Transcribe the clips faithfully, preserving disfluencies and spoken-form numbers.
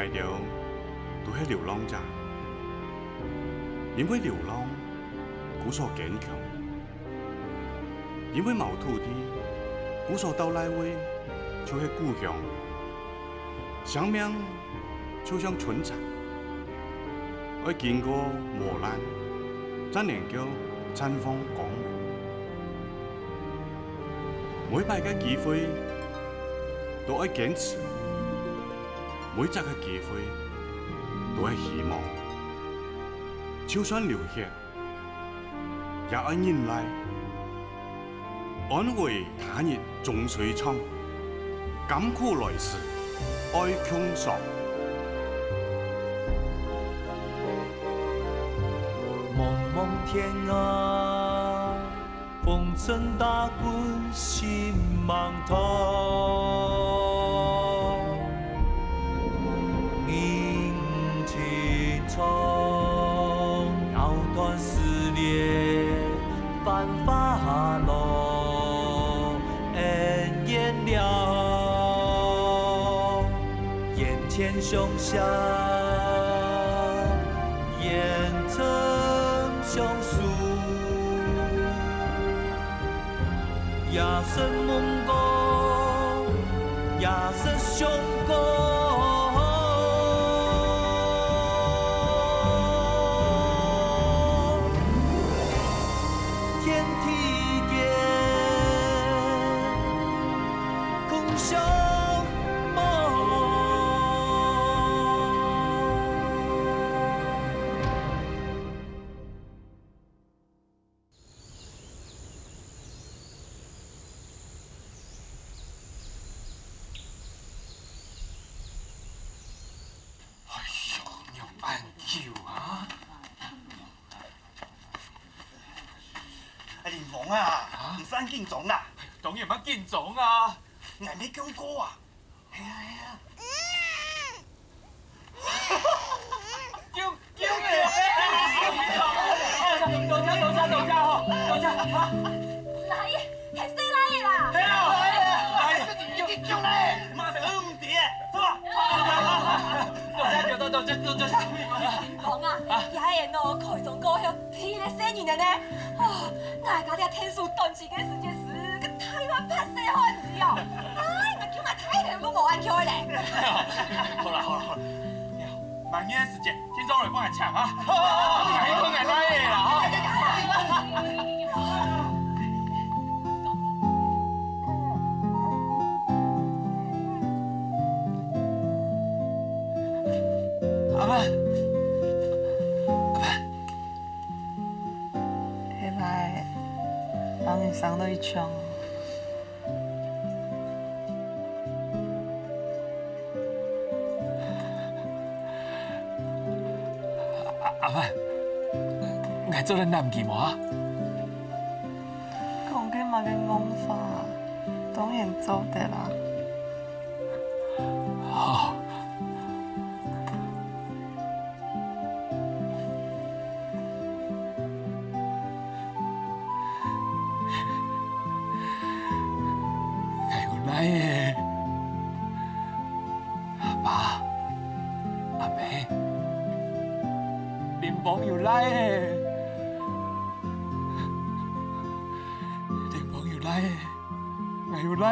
𠊎兜都係流浪者，因為流浪，故所堅強；因為無土地，故所到哪位就係故鄉。生命就像春蠶，愛經過磨難，正能夠綻放光芒。每擺个機會都愛堅持，每隻个機會都愛希望。就算流血， 也愛忍耐。安危他日終須長，甘苦來時愛共嘗。濛濛天涯，風塵打滾心茫茫。 人情長，藕斷絲連繁華落恩怨了。眼前雄翔，眼前雄狮。 夜深夢光，夜深雄光。天地間，共相望。 哎喲，仰恁久啊？哎，林峰啊，啊？你毋使恁緊張啦。當然毋緊張啊。𠊎毋係講過啊？係啊，係啊。 救，救命！多謝，多謝，多謝吼，多謝啊！哪位？係細倈仔啦！係啊，哪位？救，救哪位？馬上去毋知，走啊！多謝，多謝，多謝，多謝。講啊，啊。也係喏，開張過後，第一個細人仔呢。哦，大家這天數短時間時間時，个大亂拍細漢子哦！哎，𠊎叫𠊎大頭都無恁巧咧。好啦，好啦，好啦。 滿月時節，天光來幫𠊎搶啊！𠊎去看𠊎倈仔啦，吼！阿爸，阿爸。係倈仔，當你生到一場。 阿，阿爸，𠊎做得揇佢無啊？講个麼个戇話，當然做得啊。好。 𠊎有倈仔，阿爸，阿姆，林峰有倈仔，林峰有倈仔，𠊎有倈仔。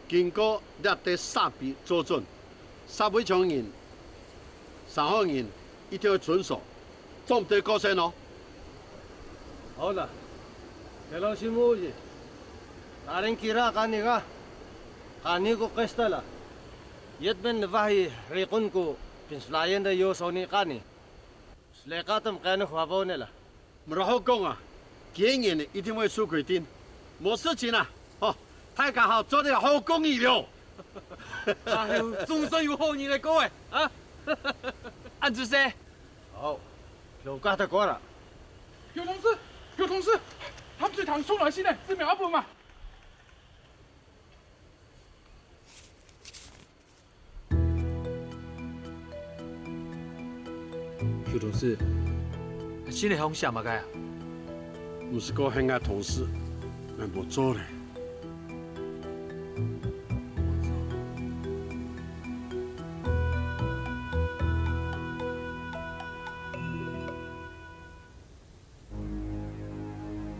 經過這兜沙鼻做準，沙圍場人、沙河人一定會遵守，做毋得過身哦。好了，別浪心無意，大人kira kaniga, kani ko kestala, yet men vahi rikun ko pinslayan da yo soni kani. 你家都毋該恁花火呢啦？無好講啊，今年一定會守規定，無事情啊，吼，大家好做得好過日了。哎喲，總算有好日來過誒，啊！恁仔細。好，有家得過啦。劉同志，劉同志，鹹水湯送來先呢，志明阿婆嘛。 邱同事，信仔項寫麼个啊？毋係講係𠊎同事，𠊎無做咧。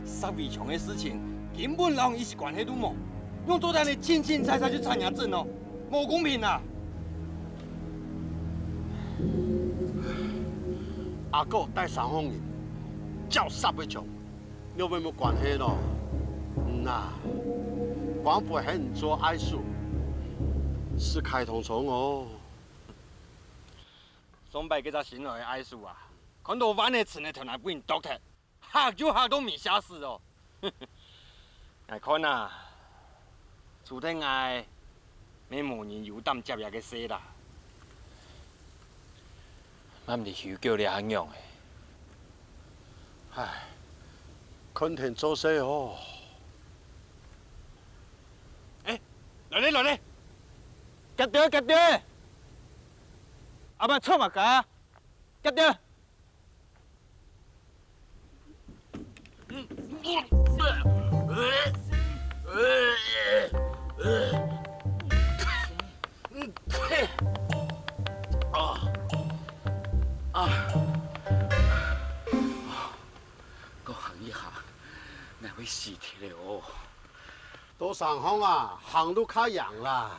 石圍牆个事情，根本摎你一息關係都無，仰做得你清清楚楚就參若證哦？無公平啊！阿哥帶三項人，照石圍牆。 又會無關係咯？嗯啊，光背係你做藝術，係開通錯哦。上擺該隻新來个藝術啊，看到萬个錢个頭來分人剁忒，嚇就嚇到無下勢哦。𠊎看啊， 除忒𠊎，乜無人有膽接這个事啦。乜毋知修腳這下仰仔？唉，看天做事哦。哎，來咧，來咧！遽兜，遽兜！阿爸出麼个？遽兜！ 啊！啊！過行一下，𠊎會死忒了哦！到山項啊，行路較贏啦！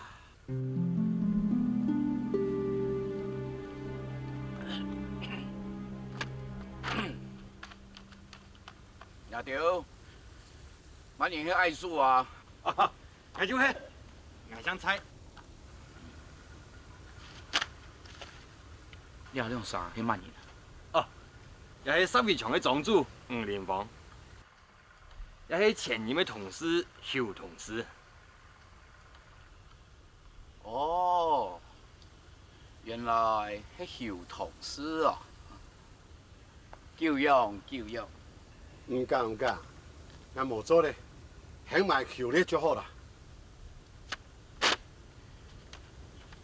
這兜，麼人係藝術啊？啊，𠊎就係，𠊎姓蔡。這兩儕係麼人啊？哦，這係石圍牆个莊主吳林芳，這係前任个同事邱同事。 哦，原來係邱同事哦。久仰，久仰。毋敢，毋敢，𠊎無做咧，喊𠊎邱咧就好啦。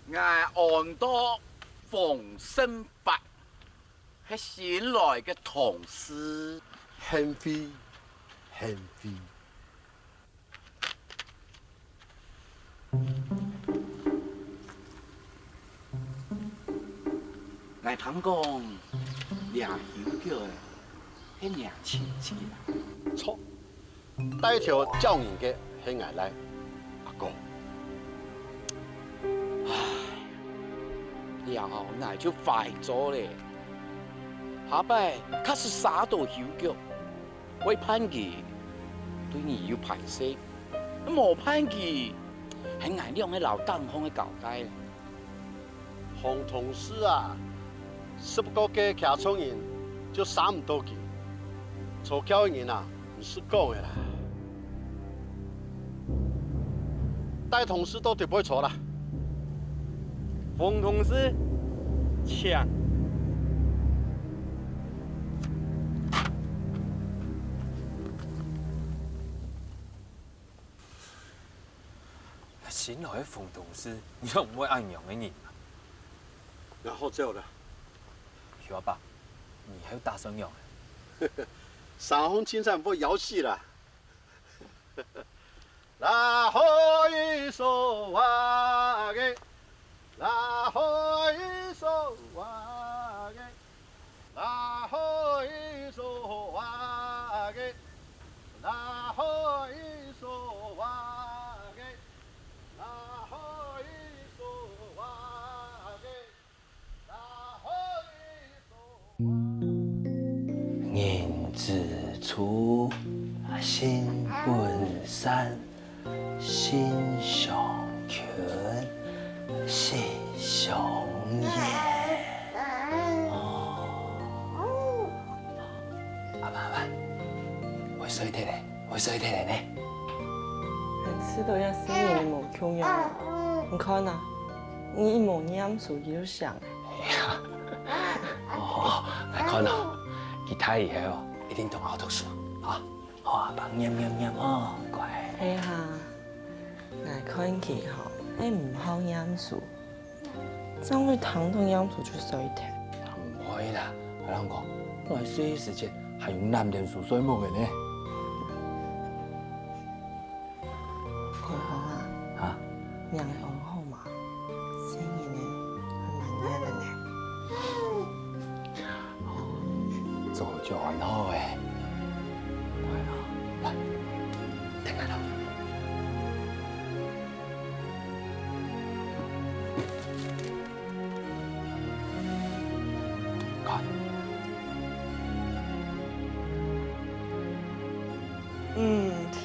𠊎安到馮勝發，係新來个同事。幸會，幸會。 𠊎聽講，這修腳个係若親戚啊？著，帶頭招人个係𠊎倈阿哥。唉，這下𠊎就壞做咧。下擺假使續到修腳， 會辦佢，對你有歹勢；無辦佢，係𠊎兩儕摎頂項个交代。洪同事啊，十過个徛眾人就續毋到佢，坐轎个人啊，毋使講个啦。帶同事到底背坐啦。 洪同事，請。新來个洪同事，仰會恁樣个人啊？𠊎好走了。小阿伯，你還有打算仰仔？山洪青山毋會枵死啦。 啦吼一首啊个，啦吼一首啊个，啦吼一首啊个，啦吼一首啊个，啦吼一首啊个。 人之初，性本善，性相近，習相遠。哦。阿爸，阿爸，會睡忒咧，會睡忒咧呢。還試著這細人仔無共樣啊！你看啊，你一無唸書，佢就醒。 哎呀，哦，𠊎看哦，佢大以後哦，一定當好讀書，哈。好啊，幫唸唸唸哦，乖。哎呀，𠊎看佢吼，係毋好唸書，正會聽到唸書就睡忒。毋會啦，𠊎同你講，𠊎細時節還有唸等書睡目个呢。就安好欸。乖啊，來，停下來。看。嗯，停。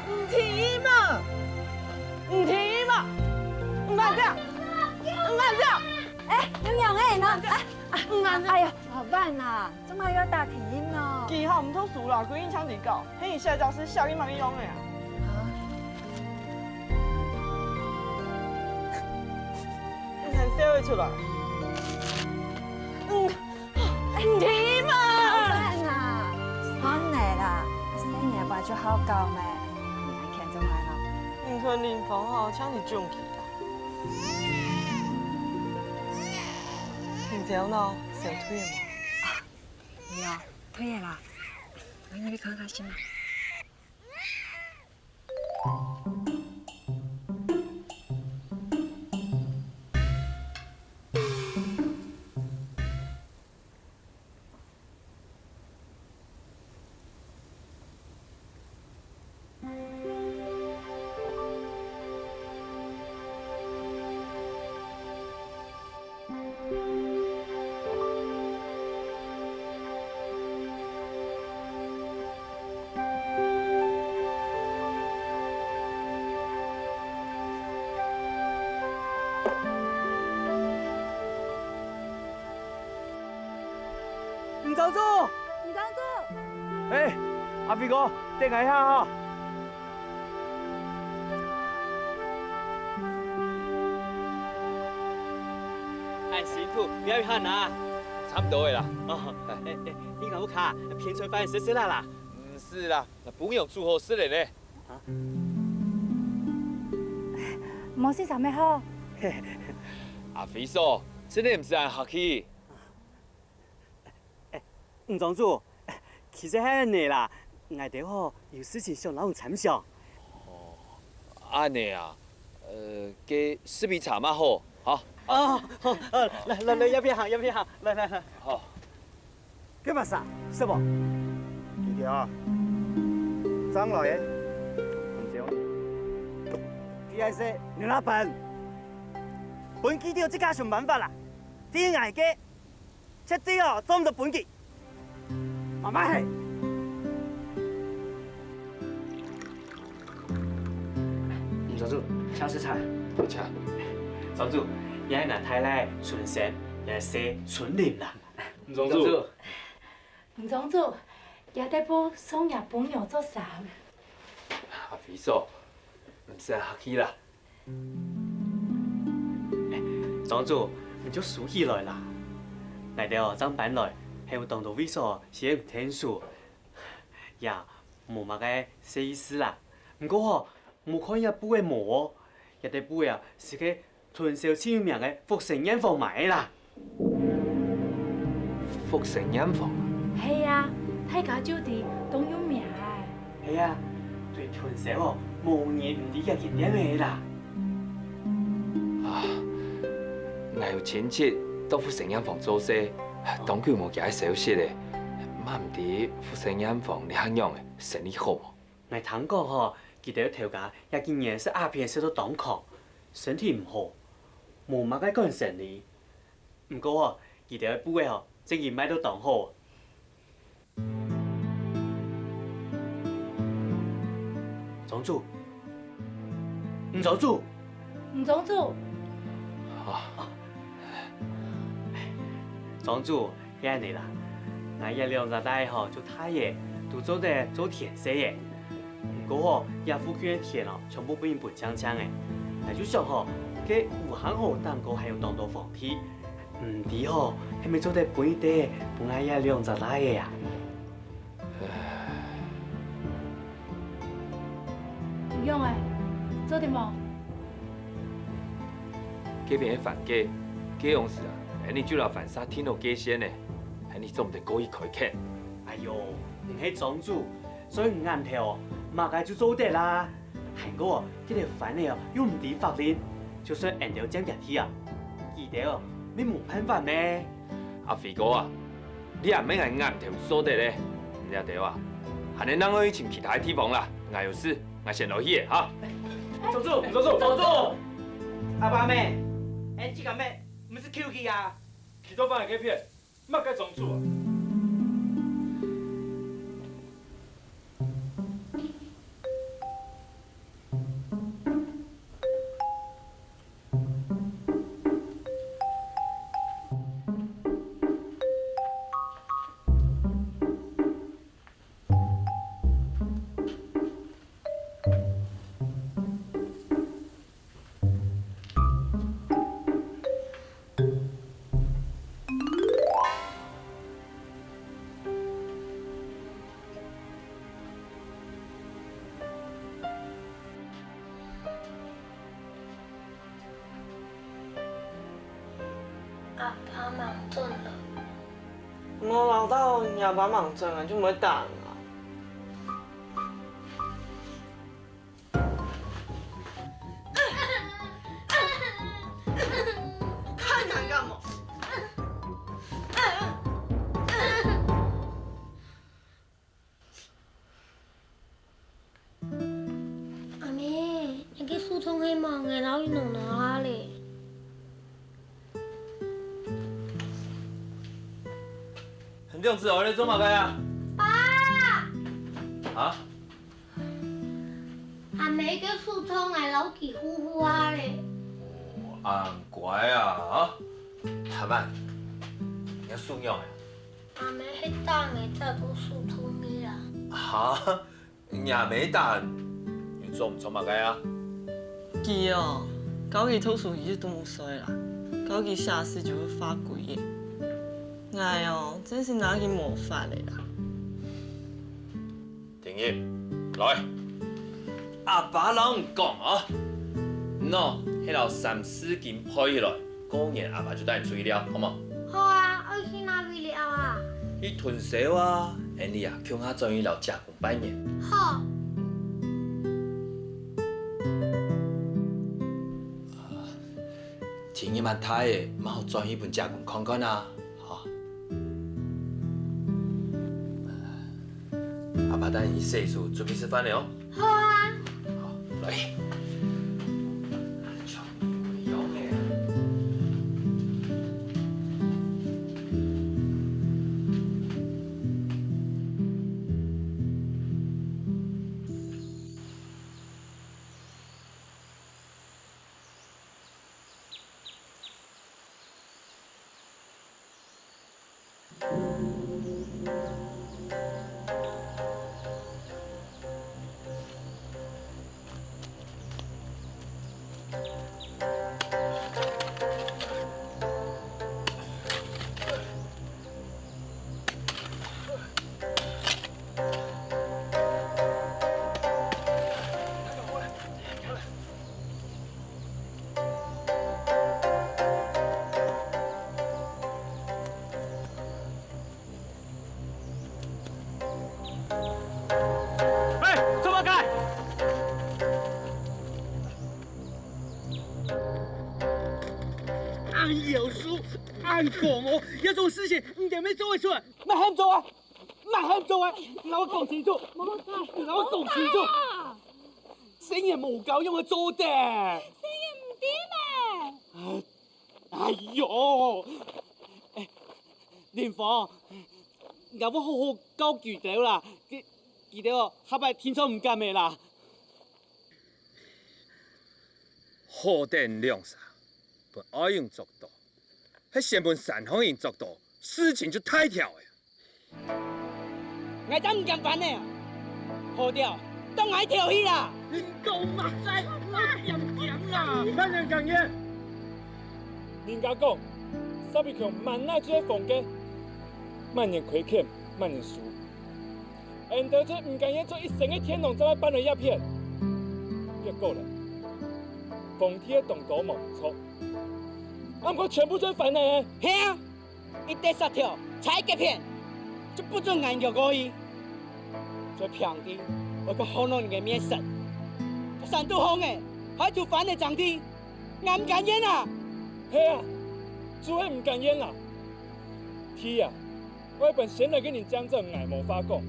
毋停嘛！毋停嘛！毋安靜！毋安靜！哎，你仰仔呢？啊，毋安靜！哎呀，老闆啊，做麼个愛打停音呢？記號毋讀書啦，規日淨在搞，係你寫个字寫去麼个樣个啊？啊？你還笑得出來？嗯。 毋停嘛！老闆啊，算了啦，細人仔就好搞咩，你還牽做麼个咯？你看林芳吼，像你中計啦。你知道喏，手退了無？有，退了啦。我入去看看先啊。 吳莊主！吳莊主！哎，阿飛哥，等𠊎一下哈。恁辛苦，你還有閒啊？差毋多个啦。哦，哎，哎，你仰毋去片菜飯食食啦啦？毋使啦，𠊎分你煮好食个呢。 啊？無事，正好。阿飛嫂，真个毋使恁客氣。哎，吳莊主，其實係恁仔啦，𠊎兜吼有事情想摎你參詳。哦，恁仔啊，呃，該食杯茶嘛好，好。哦，好，好，來來來，這片行，這片行，來來來。好。 該麼儕，識無？佢兜啊，正來个，毋少呢。佢係識你老闆，分佢兜自家想辦法啦。對𠊎个，絕對哦，做毋得分佢。慢慢係。吳莊主，請食茶。請。莊主，這係吾大倈春生，這係細春林啦。 吳莊主。吳莊主，這兜布送若餔娘著衫。阿飛嫂，毋使恁客氣啦。莊主，你就收起來啦。𠊎兜正搬來，還有當多位所係毋𢯭手，也無麼个細意思啦。毋過吼， 你看這布仔無哦，這兜布仔啊，係該屯小盡有名个福生染坊買个啦。福生染坊？係啊，大家就知當有名欸。係啊，對屯小哦，無人毋知這間店个啦。啊，𠊎有親戚到福生染坊做事，當久無厥个消息咧，嘛毋知福生染坊這下仰仔，生理好無？ 𠊎聽講吼，佢兜頭家這幾年食鴉片食到當狂，身體毋好，無麼个管生理。毋過吼，佢兜个布仔吼，正經賣到當好。莊主，吳莊主，吳莊主，啊。莊主， 係恁仔啦，𠊎這兩隻倈仔吼就大咧，都做得做田事咧。毋過吼，這附近个田哦，全部分人分淨淨咧。𠊎就想吼，該烏坑河頂高還有當多荒地，毋知吼，係毋係做得分一垤分𠊎這兩隻倈仔啊？ 仰仔，做得無？該片係番界，該央時啊，𠊎俚就摎番社定好界線咧，𠊎俚做毋得過去開墾。哎喲，你係莊主，所以你頷頭哦，麼个就做得啦。還過哦，這兜番仔哦，又毋知法令，就算𠊎兜佔厥地啊，佢佢兜，你無辦法呢。阿輝哥啊，你也免𠊎頷頭鎖得咧，你這兜啊，還係另外尋其他个地方啦。𠊎有事，𠊎先落去咧哈。宗主，宗主，宗主！阿爸姆，恁自家姆，毋使求佢啊！佢都放在該片，麼个宗主啊？ 阿爸吂轉來。無恅著若爸吂轉來，就毋會打人啊。 看他幹嘛？阿姆，你个手痛係無？𠊎摎你挼挼啊咧。你兩子哀咧做麼个啊？爸！啊？ 阿姆个手痛，𠊎摎佢護護啊咧。哦，恁乖啊，哈！阿曼，你个手仰仔啊？阿姆係打𠊎，打到手痛个啦。哈？若姆打你，你做毋著麼个啊？佢哦，教佢讀書佢就當衰啦，教佢寫字就會畫鬼仔。𠊎哦，真係拿佢無法个啦。 定音，來，阿爸摎你講哦，喏，係摎三字經背起來，過年阿爸就帶你出去尞，好無？好啊，愛去哪位尞啊？去屯燒啊，恁樣啊，共下轉去摎姐公拜年。好。天氣恁大咧，嘛好轉去分姐公看看啊。 好。阿爸帶你洗手，準備食飯了哦。好啊。好，來。哎，做麼个？恁夭壽，恁狂哦！這種事情你兜乜做得出來？莫喊做啊！莫喊做啊！你摎𠊎講清楚！你摎𠊎講清楚！細人無教，仰會做得？細人毋知咩？ 哎喲！哎，林芳，𠊎會好好教佢兜啦，佢，佢兜哦，下擺定著毋敢个啦。好得兩儕，分外人捉到，係先分山項人捉到，事情就大條了。 𠊎正毋驚煩呢！好了，當𠊎跳去啦！你講麼个？𠊎驚驚啦！慢點講耶！人家講，沙鼻強滿哪就係風格，慢點開墾，慢點收。恁多就毋甘願做一生个田農，正來搬來這片。結果咧，荒地个當多無毋著，啊毋過全部就係番仔。係啊！ 一垤沙條在該片，就不准𠊎行過去。做平地，𠊎个好農人个面色，做山肚項个，還圖番仔種地，𠊎毋甘願啊！係啊，就係毋甘願啊！地啊，外本先來个人爭佔，𠊎無話講，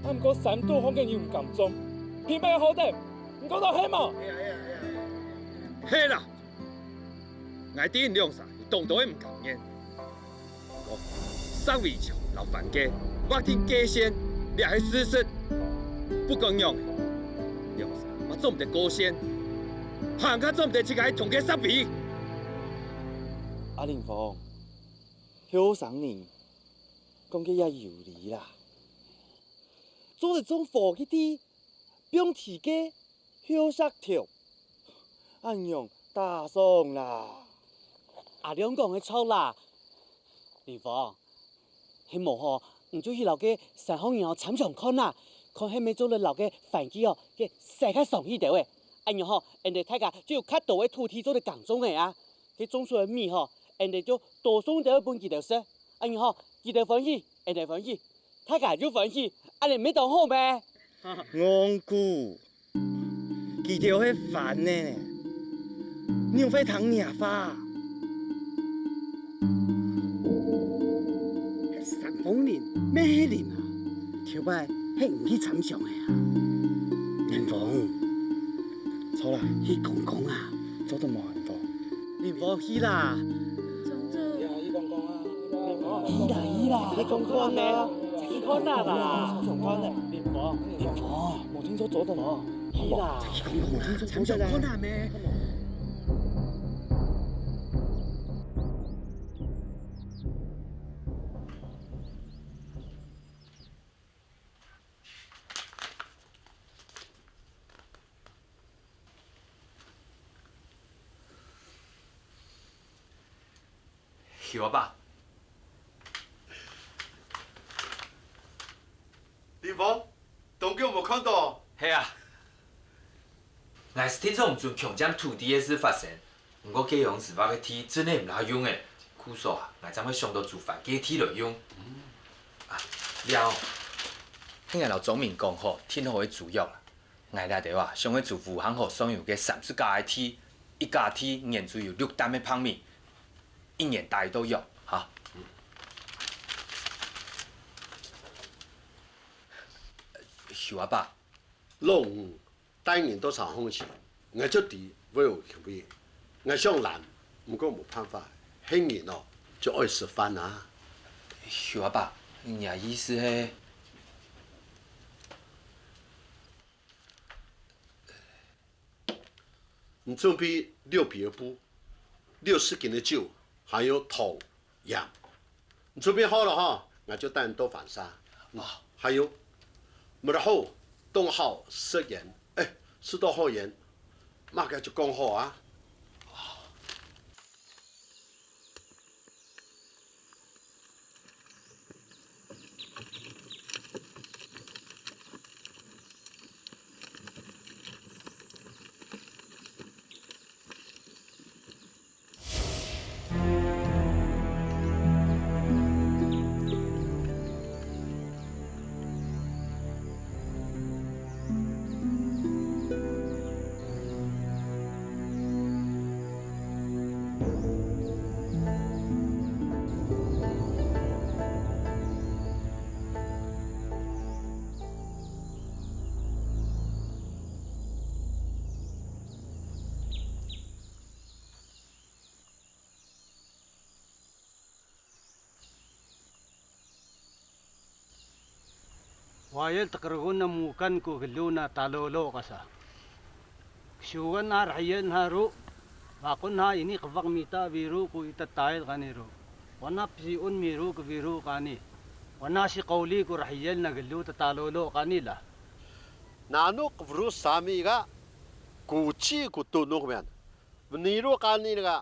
啊毋過山肚項个人毋甘種，平白好等，你講到係無？係啦！ 𠊎知你兩儕有當多个毋甘願。毋過，石圍牆摎番界劃定界線，這係事實。不管仰仔，兩儕嘛做毋得過線，還較做毋得自家同个石圍。阿林峰，後生人講个也有理啦。做得種禾个地，放地界， 休息條，恁樣打爽啦。阿亮講个著啦，林峰，係無吼，你就去摎該山項人吼參詳看啊，看係毋係做得摎該番界吼，該徙較上去兜仔。恁樣吼，𠊎兜大家就有較多个土地做得耕種仔啊。該種出來米吼，𠊎兜就多送兜仔分佢兜食。恁樣吼，佢兜歡喜，𠊎兜歡喜，大家又歡喜，恁樣毋係當好咩？戇牯！ 佢兜係番仔呢，仰會聽若話？係山峰人，乜係人啊！頭擺係你去參詳个啊？林峰，著啦，去講講啊！做得無，林峰？林峰，去啦！ 去啦，去啦，去看看呢，去看啦啦。林峰，林峰，無聽著做得無？去啦，去看看啦，參詳看啊咩？ 秀阿伯。林峰，當久無看著。係啊。𠊎係聽說毋准強佔土地个事發生，毋過該央時話个地真係毋罅用欸，故所啊，𠊎正會想著租番界地來用。啊，了，聽𠊎摎莊民講好，訂好个租約啦。 𠊎這兜啊，想愛租吳坑河上游个三十甲个地，一甲地年租有六擔个白米，一年打一到約，哈。秀阿伯，老吳帶人到山項去，𠊎就知會有口味。𠊎想懶，毋過無辦法，係人哦，就愛食飯啊。秀阿伯，你个意思係？ 你準備六皮个布、六十斤个酒，還有糖、鹽。你準備好了吼，𠊎就帶你到番社。哦。還有，無好，當好食煙，哎，食到好煙，麼个就講好啊。 Wayah takargun na mukan ku geluna talolo kasa. Ksugan na rahiyan haru, bakun ha ini kebak mita biru ku itatayil kaniru. Wana psiun miru ke biru kani. Wana si kauli ku rahiyan na gelu tatalolo kanila. Nanu kebru sami ka, kuci ku tunuk mian. Meniru kanila ka,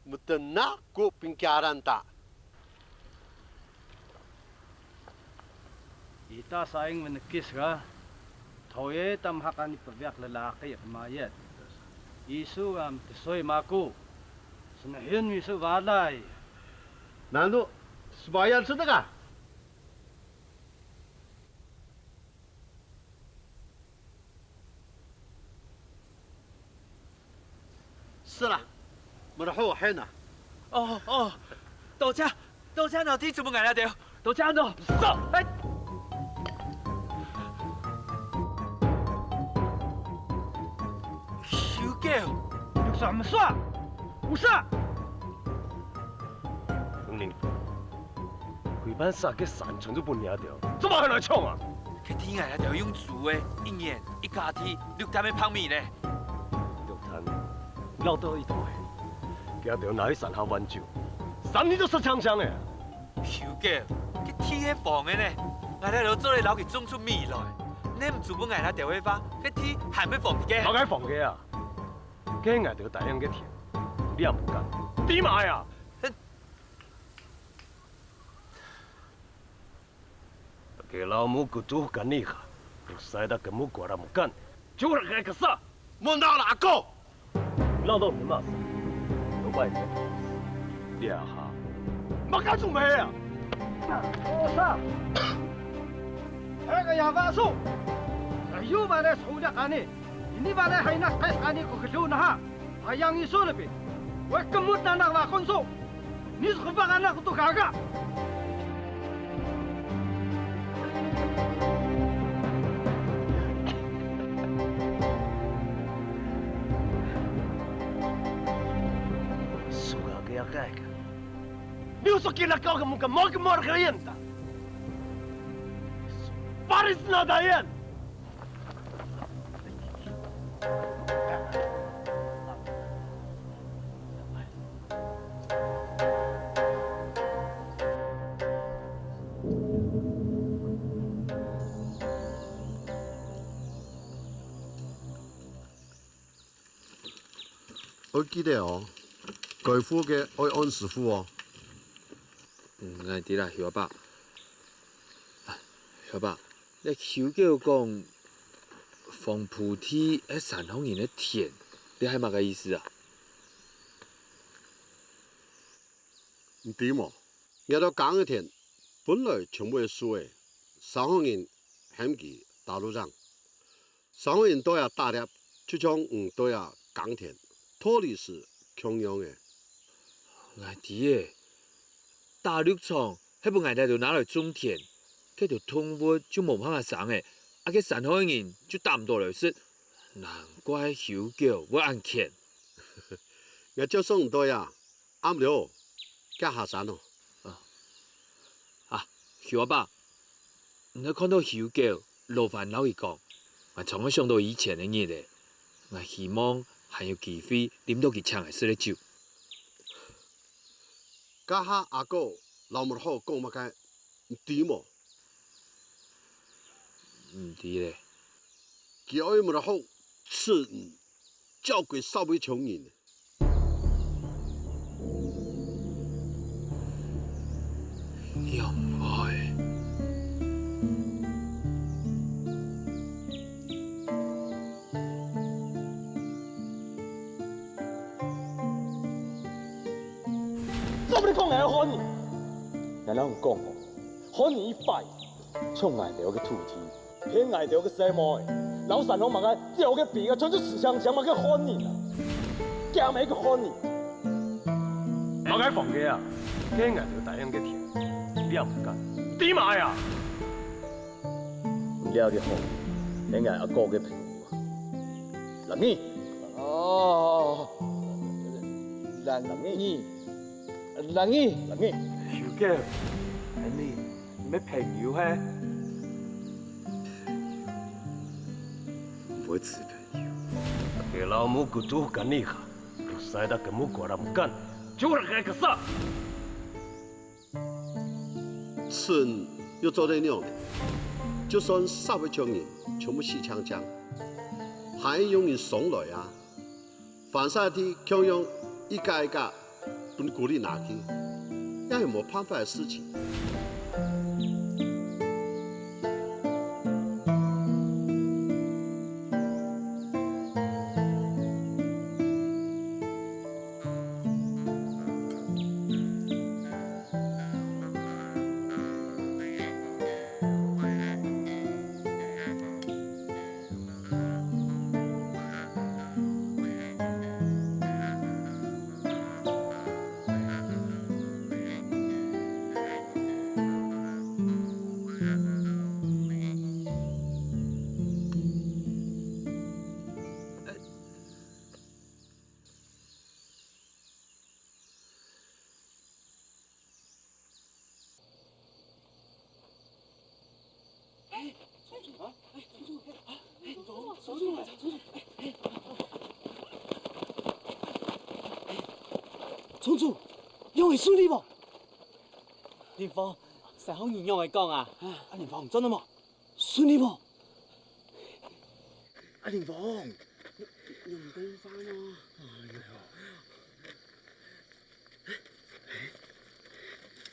metenak ku pingkiaran ta. Ita saing menekis ka, thoye tamhak ani pebiak lelaki kemayat. Isu am tesoy maku, semehyun misu balay. Nanu, sembahyang sedekah? Sera, merahu hena. Oh, oh. 多謝，多謝老弟，做分𠊎拿兜。多謝你。走！哎！臭狗！有啥毋爽？有啥？ 歸班煞个山全都分你兜，做麼還來搶啊？該地𠊎兜用租个，一年一甲地六擔个白米呢。六擔，摎到一台，佢兜拿去山下換酒，三日就煞淨淨个。臭狗，該地係荒个呢，𠊎兜做得摎佢種出米來。你毋租分𠊎兜个話，該地還會荒个？麼个荒个啊？該𠊎兜答應个田，你也毋管，知無啊？ 大家老母骨頭幹你下，都使得个木瓜啦木干，就係該个啥？莫鬧了，阿哥！鬧到你媽事，有擺你个頭事，這下，麼个做咩啊？哦，啥？那個啞巴叔，哎呦，把那手裡幹呢，你把那還拿開幹呢，給我留那哈。 Hayang iso lebih, wei kemut na nang lakon so. Ni sekepak anak tu kagak. Suka kaya kaya. Ni usok kina kau kamu kamu kamu kaya ta. Paris na dayan. 愛記得哦，該戶个愛按時付哦。嗯，𠊎知啦，曉伯。啊，曉伯， 這臭狗講，荒埔地係山項人个田，這係麼个意思啊？你知無？𠊎兜耕个田本來全部係樹仔，山項人喊佢打六場。山項人在這打獵，就像你在這耕田，道理係共樣个。𠊎知咧，打六場 係分𠊎兜拿來種田，該兜動物就無辦法生咧，啊該山項人就打毋到來食，難怪臭狗會恁譴。𠊎就想毋到啊，暗了，該下山哦。啊，啊，臭阿伯，你看到臭狗，勞煩摎佢講，𠊎常會想到以前个日仔，𠊎希望還有機會啉到佢請𠊎食个酒。 該下阿哥摎木頭講麼个，你知無？毋知咧。佢愛木頭出你，照顧社會上人。仰會？ 做麼个講𠊎係漢人？𠊎摎你講哦，漢人一壞，像𠊎兜个土地，騙𠊎兜个細妹，摎山項麼个鳥个鼻啊，全部食淨淨，麼个漢人啊！驚麼个漢人？麼个放个啊？該𠊎兜答應个田，你也毋敢，知無啊？ 這个吼，係𠊎阿哥个朋友啊。蘭義。哦，蘭義，蘭義。蘭義。臭狗，蘭義，你个朋友係？毋會係朋友。佢摎木骨頭幹你下，都使得个木瓜啦木幹，就係該个啥？ 賰又做得仰呢？就算社會上人全部死淨淨，還有人送來啊！凡勢地共樣一家一家分孤兒拿去，也係無辦法个事情。宗主，樣仔順利無？林峰，師兄你仰仔講啊？啊，林峰，做得無？順利無？啊，林峰，你，你毋講話呢？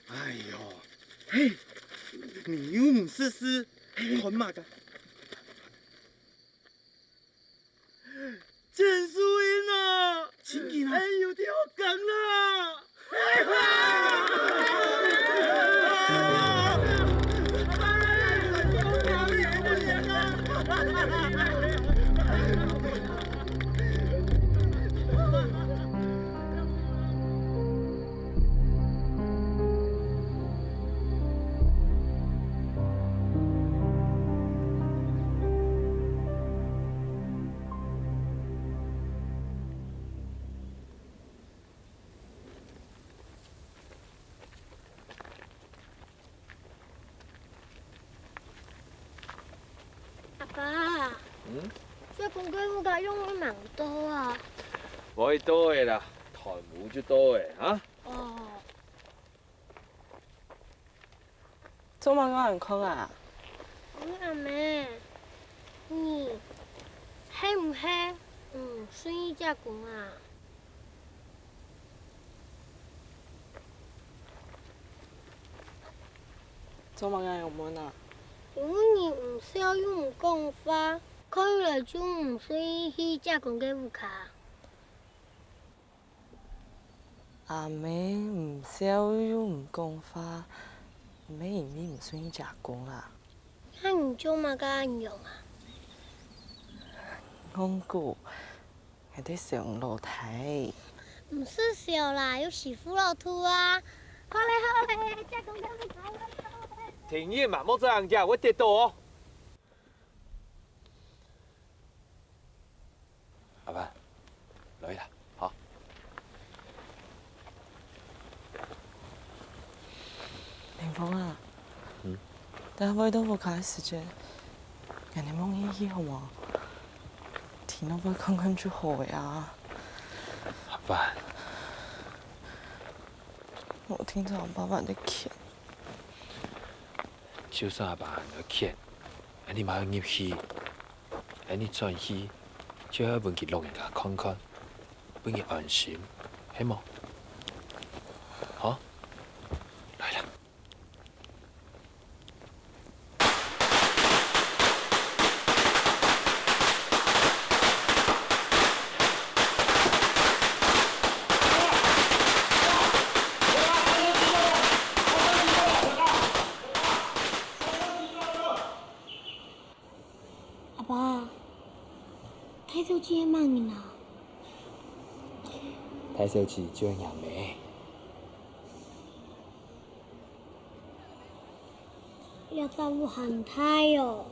哎喲，哎喲，嘿，你又毋試試，看麼个？ 真輸贏啊！真緊啊！哎，有條梗啦！阿爸，嗯？做工課有用得到啊？會到个啦，斷烏就到个啊。哦。 做麼个恁樣看啊？嗯，阿姆，你係毋係毋順意姐公啊？做麼个恁樣問啊？因為你毋笑又毋講話，看起來就毋順意去姐公个屋下。 阿姆毋笑又毋講話，毋係因為毋順意姐公啊。該你做麼个恁樣啊？戇牯，𠊎在想老弟。毋使想啦，有師傅老弟啊。好咧好咧，姐公，姐公，好咧好咧。停一下，莫恁樣，會跌倒哦。 阿爸，來啦，好。林峰啊，嗯？等下回到屋下个時節，𠊎等望遠遠好無？天光日看看就好个啊。阿爸，𠊎聽著阿爸還在譴。就算阿爸還在譴，𠊎等嘛愛入去。 𠊎等轉去，就愛分佢老人家看看，分佢安心，係無？好，來啦。 阿爸，大小姐係麼人啊？大小姐就係若姆。這隻屋還大哦。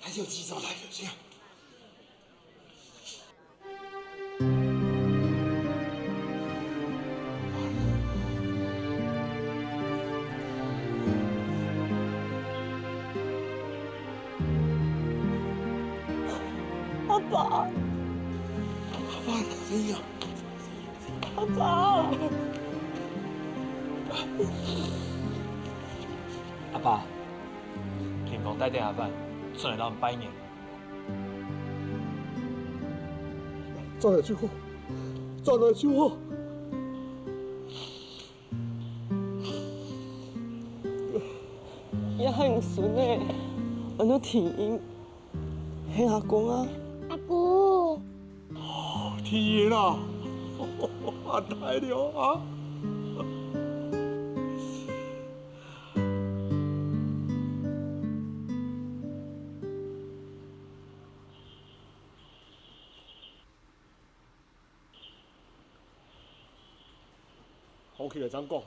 大小姐，走，來，這樣。 阿爸，阿爸，阿爸，阿爸，林峰帶等阿爸轉來摎你拜年。 轉來就好，轉來就好。這下你孫仔安到天英，係阿公啊？阿公。哦，天英啊，恁大了啊！ 好起來正講啦。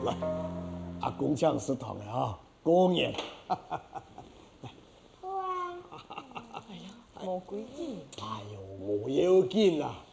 來，阿公請食糖个啊，過年。好啊。哎呀，無規矩。哎喲，無要緊啦。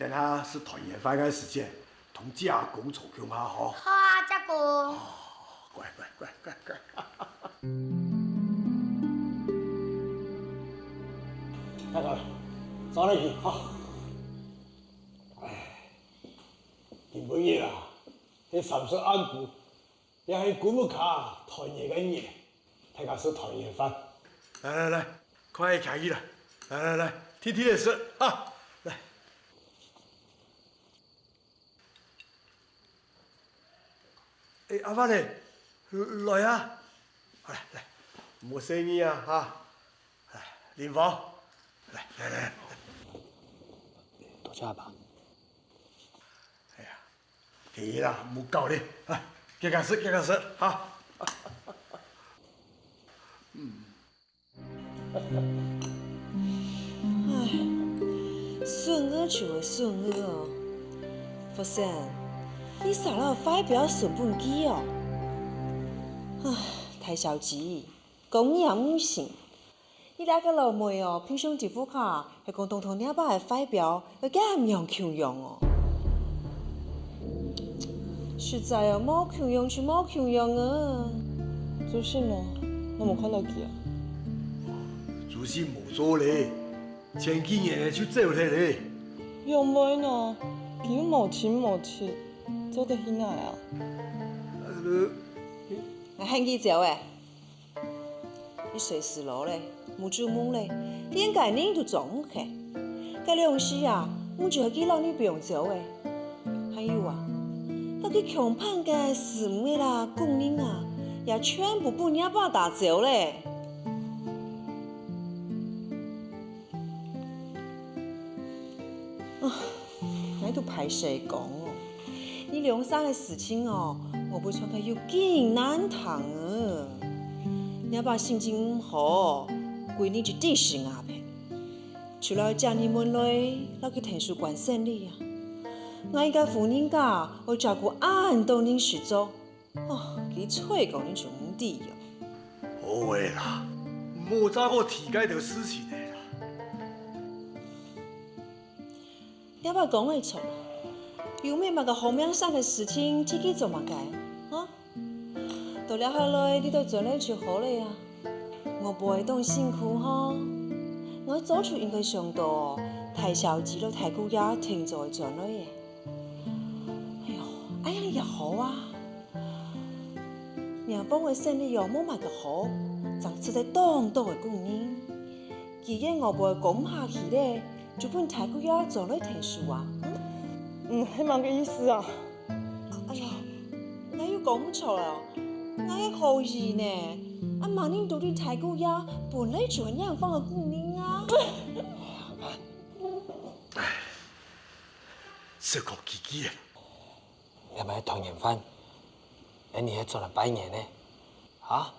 等下食團圓飯个時節，同姐公坐共下吼。好啊，姐公。乖乖乖乖乖。來來，坐落去哈。哎，今晡日啊，係三十暗晡， 也係歸屋下團圓个日，大家食團圓飯。來來來，快徛起來！來來來，悿悿仔食啊！來。哎，阿發仔，來啊！來來，莫細義啊哈！來，林芳，來來來。多謝阿爸。哎呀， 係啦，莫搞咧，啊，遽遽食，遽遽食，哈。唉，孫仔就係孫仔哦。福生，你煞摎懷錶送分佢哦。唉，大小姐，講你也毋信。 你這個老妹哦，平常在屋下係講當討若爸个懷錶，愛恁樣共樣哦。實在哦，無共樣就無共樣啊。朱信哦，你無看到佢啊？朱信無做咧，前幾年就走忒咧。仰會呢？佢又無親無戚，做得去哪啊？呃， 𠊎喊佢走欸。你隨時老咧，無注目咧，連個人都掌毋忒。該量時啊，毋就係佢摎你放走欸。還有啊，到佢共伴个師妹啦、工人啊，也全部分若爸打走咧。 啊，𠊎都歹勢講哦，你兩儕个事情哦，外背傳開有幾難聽啊！若爸心情毋好，歸日就在思阿平，除了愛借你問來摎佢𢯭手管生理啊，𠊎一個婦人家愛照顧恁多人事做， 哦，佢吹講你就毋知哦。好个啦，莫再過提該兜事情个啦。若爸講个著，又毋係麼个好命煞个事情，提佢做麼个？哈？到這下來，你兜轉來就好了啊。外背當辛苦吼，𠊎早就應該想到，大小姐摎大姑爺定著會轉來个。哎喲，恁樣也好啊。 若幫个生理哦，無麼个好，正出在當多个工人。既然外背供毋下去咧，就分大姑爺轉來𢯭手啊。嗯，係麼个意思啊？哎喲，𠊎又講毋著了，𠊎个好意呢？啊，麼人都知大姑爺本來就係若方个工人啊。食過幾幾个。 這擺團圓飯，恁樣係轉來拜年呢？哈？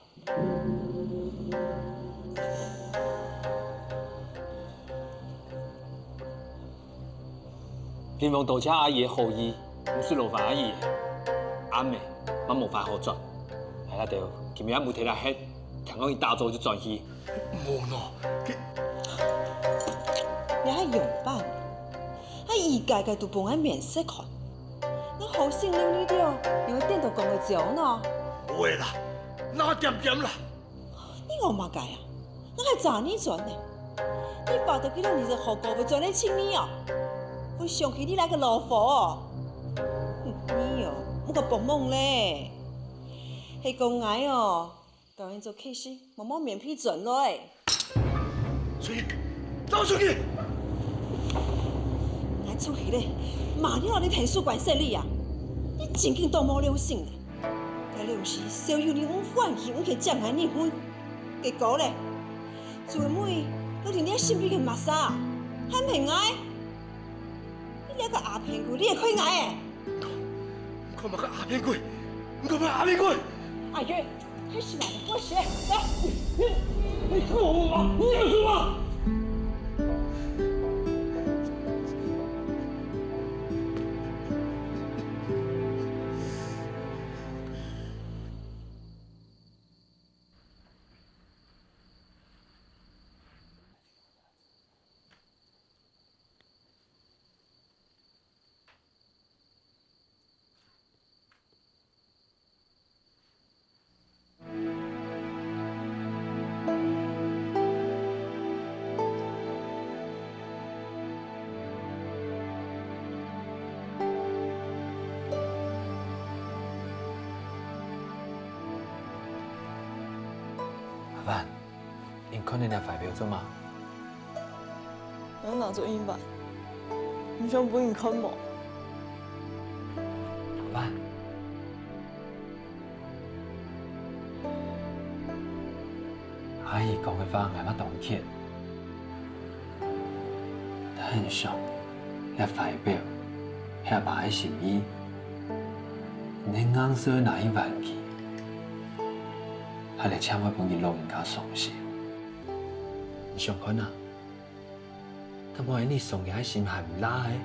林芳多謝阿姨个好意，毋使勞煩阿姨。阿姆嘛無法好轉。𠊎兜今晡日毋在這歇，聽講佢打早就轉去。無喏，佢……你還用辦？ 啊，一個個都分𠊎面色看。𠊎好心留你兜，又會顛倒講會走呢？毋會啦，那恬恬啦。你戇麼个啊？𠊎還差你轉呢。你發到幾多日子好過會轉來尋你哦？會想起你那個老虎哦？你哦，莫過發夢咧。係講𠊎哦， 當然做客事，莫莫面皮轉來。出去，走出去！𠊎出去咧，麼人摎你𢯭手管生理啊？你正經當無良心咧！該量時小有你毋歡喜，毋肯接𠊎入去，結果咧，最尾落在你身邊个麼儕，還毋係𠊎？ 你這個阿騙鬼，你會開𠊎欸！你看麼个阿騙鬼？你看麼个阿騙鬼？阿月，開始啦，我寫，來。你看我嗎？你認識我嗎？阿凡，你看這粒懷錶做麼个？𠊎拿做應援，你想分人看無？阿凡，阿姨講个話𠊎嘛當譴，但想這懷錶係阿爸个心意，你硬係愛拿去還佢， 還來淨會分佢老人家傷心。你想看啊，敢會因為傷佢个心還毋罅欸？